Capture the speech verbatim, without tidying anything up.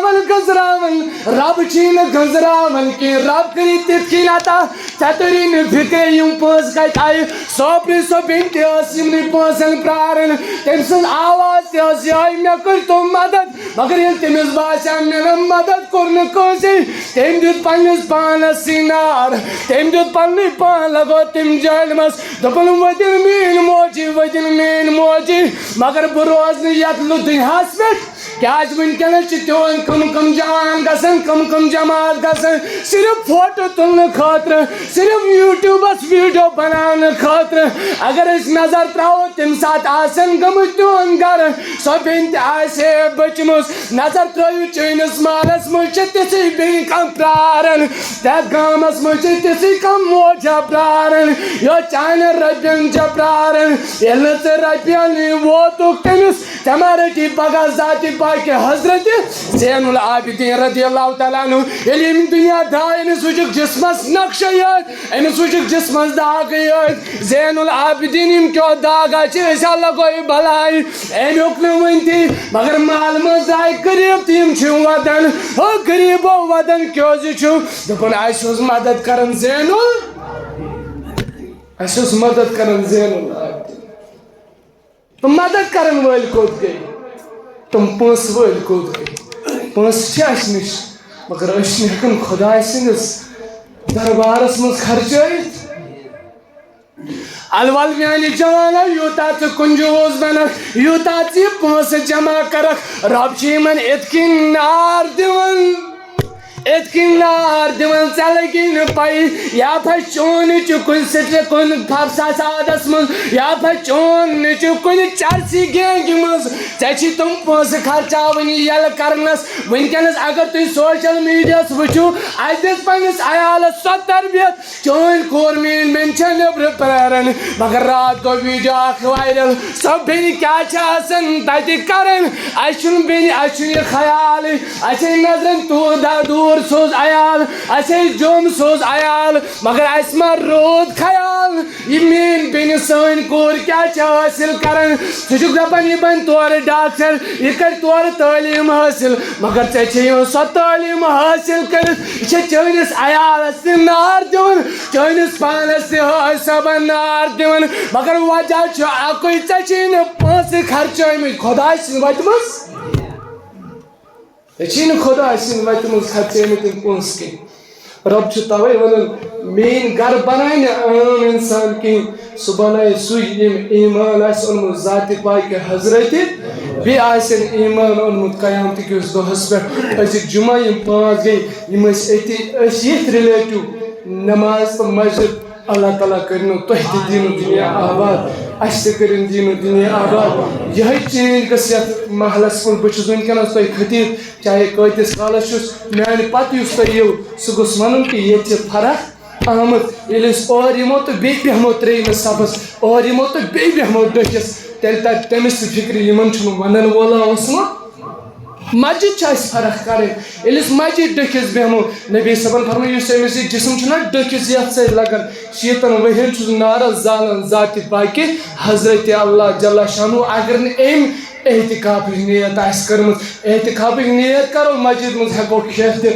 گٔنزراوان، رب چھی نہٕ گٔنزراوان کینٛہہ۔ رب کٔرِتھ تِتھ کٔنۍ عطا، ژےٚ توٚری نہٕ فِکرے یِم پونٛسہٕ کتہِ آیہِ۔ سۄ پرٛژھ سۄ بیٚنہِ تہِ ٲس یِمنٕے پونٛسن پراران۔ تٔمۍ سٕنٛز آواز تہِ ٲس یِہوٚے، "مےٚ کٔرۍ تو مدد۔" مگر ییٚلہِ تٔمِس باسیٛو مےٚ نہٕ مدد کوٚر نہٕ کٲنٛسے، تٔمۍ دیُت پننِس پانس سٕے نار۔ تٔمۍ دیُت پننُے پان، لگوو تٔمۍ جہلمس۔ دوٚپُن، "ؤدِن میٛٲنۍ موجی، ؤدِن میٛٲنۍ موجی، مگر بہٕ روزٕ نہٕ یتھ لُ-، دُنیاہس پٮ۪ٹھ۔" کیازِ وٕنکیٚنس چھِ تِہُنٛد کٕم کٕم جوان گژھان، کٕم کٕم جماعت گژھان، صرف فوٹو تُلنہٕ خٲطرٕ، صرف YouTubeس ویڈیو بناونہٕ خٲطرٕ۔ اگر أسۍ نظر تراوو، تمہِ ساتہٕ آسن گٔمٕتۍ تِہُنٛد گرٕ، سۄ بیٚنہِ تہِ آسہِ ہے بٔچمٕژ۔ نظر ترٲیِو، چٲنِس محلس منٛز چھِ تِژھٕے بیٚنہِ کانٛہہ پراران، تتھ گامس منٛز چھِ تِژھٕے کانٛہہ موجا پراران، یۄس چانٮ۪ن رۄپین چھےٚ پراران۔ ییٚلہِ نہٕ ژٕ رۄپین ووتُکھ تٔمِس، ژےٚ ما رٔٹی پگاہ ذاتِ پاکہِ حضرت زین العابدین رضی اللہ تعالیٰ عنہ؟ ییٚلہِ أمۍ دُنیا درٛاو، أمِس وٕچھُکھ جسمس نقشے یٲتۍ، أمِس وٕچھُکھ جسمس داغے یٲتۍ۔ زین العابدین یِم کیو داغا چھِ، أسۍ ہا لگو یہِ بلاے۔ أمۍ ہیوٚک نہٕ ؤنتھٕے، مگر محلہٕ منٛز درٛاے غریٖب تہٕ یِم چھِ ودان۔ ہو غریٖبو، ودان کیٛازِ چھِو؟ دوٚپُن، "اَسہِ اوس مدد کران زین ال-، اَسہِ اوس مدد کران زین العابدین۔" تِم مدد کرن وٲلۍ کوٚت گٔے؟ تِم پونٛسہٕ وٲلۍ کوٚت گٔے؟ پونٛسہٕ چھِ اَسہِ نِش، مگر أسۍ چھِنہٕ ہٮ۪کان خۄداے سٕنٛدِس دربارس منٛز خرچٲیِتھ۔ الول میانہِ جوانا، یوٗتاہ ژٕ کنجوٗس بنکھ، یوٗتاہ ژٕ یہِ پونٛسہٕ جمع کرکھ، رۄب چھُ یِمن اِتھ کٔنۍ نار دِوان۔ اِتھ کٔنۍ نار دِوان، ژےٚ لگی نہٕ پَیی۔ یا پھسہِ چون نیٚچوٗ کُنہِ سِٹرِ، کُنہِ فسادس منٛز، یا پھسہِ چون نیٚچوٗ کُنہِ چرسی گینگہِ منٛز۔ ژےٚ چھی تِم پونٛسہٕ خرچاوٕنۍ یَلہٕ کرنس۔ وٕنکیٚنس اگر تُہۍ سوشل میڈیاہس وٕچھِو، اَسہِ دِژ پننِس عیالس سۄ تربیت۔ چٲنۍ کوٗر میٛٲنۍ بیٚنہِ چھےٚ نیٚبرٕ پرٛاران، مگر راتھ گوٚو ویٖڈیو اکھ وایرل۔ سۄ بیٚنہِ کیٛاہ چھےٚ آسان تَتہِ کران؟ اَسہِ چھُنہٕ بیٚنہِ، اَسہِ چھُنہٕ یہِ خیالٕے۔ اَسہِ ہے نظرن تو-، دا-، دوٗر سوز عیال، اَسہِ ہے جوٚم سوز عیال، مگر اَسہِ ما روٗد خیال؟ یہِ میٛٲنۍ بیٚنہِ، سٲنۍ کوٗر کیٛاہ چھےٚ حٲصِل کران؟ ژٕ چھُکھ دَپان، یہِ بَنہِ تورٕ ڈاکٹر، یہِ کَرِ تورٕ تعلیٖم حٲصِل، مگر ژےٚ چھےٚ یِوان سۄ تعلیٖم حٲصِل کٔرِتھ، یہِ چھےٚ چٲنِس عیالَس تہِ نار دِوان، چٲنِس پانَس تہِ حٲج صٲبَن نار دِوان، مگر وجہ چھُ اَکُے، ژےٚ چھِی نہٕ پونٛسہٕ خرچٲومٕتۍ خۄداے سٕنٛدِ وَتہِ منٛز۔ ژےٚ چھی نہٕ خۄداے سٕنٛدِ وَتہِ منٛز خرچٲومٕتۍ یِم پونٛسہٕ کینٛہہ۔ رۄب چھُ تَوَے وَنان، میٛٲنۍ گَرٕ بَنایہِ نہٕ عام اِنسان کینٛہہ، سُہ بَنایہِ سُے، ییٚمۍ ایٖمان آسہِ اوٚنمُت ذاتِ پاکہِ حضرتِ، بیٚیہِ آسن ایٖمان اوٚنمُت قیامتٕکِس دۄہَس پٮ۪ٹھ۔ أزِکۍ جُمعہ یِم پانٛژھ گٔے، یِم ٲسۍ أتی، أسۍ یِتھۍ رِلیٹِو، نٮ۪ماز تہٕ مسجد۔ اللہ تعالیٰ کٔرِنو تۄہہِ تہِ دیٖنُک دُنیا آباد، اَسہِ تہِ کٔرِن دیٖنُک دُنیا آباد۔ یِہوٚے چینج گٔژھ یَتھ محلَس منٛز۔ بہٕ چھُس وٕنکیٚنَس تۄہہِ خطیٖب، چاہے کۭتِس کالَس چھُس، میٛانہِ پَتہٕ یُس تۄہہِ یِیِو، سُہ گوٚژھ وَنُن کہِ ییٚتہِ چھِ فرق آمٕژ۔ ییٚلہِ أسۍ اورٕ یِمو تہٕ بیٚیہِ بیٚہمو ترٛیٚیِمِس صفَس، اورٕ یِمو تہٕ بیٚیہِ بیٚہمو دٔچھِس، تیٚلہِ تَرِ تٔمِس تہِ فِکرِ، یِمَن چھُنہٕ وَنَن وولا اوسمُت۔ مسجد چھِ اَسہِ فرق کَرٕنۍ۔ ییٚلہِ أسۍ مسجد ڈٔکھِس بیٚہمو، نبی صٲبَن فرموو، یُس أمِس یہِ جسم چھُنہ ڈٔکھِس یَتھ سۭتۍ لَگان، شیٖتَن ؤرِین چھُس نارَس زالان ذاتِ پاکہِ حضرتِ اللہ جل شانہ۔ اگر نہٕ أمۍ اعتکافٕچ نیت آسہِ کٔرمٕژ، اعتکافٕچ نیت کَرو، مسجد منٛز ہٮ۪کو کھٮ۪تھ تہِ،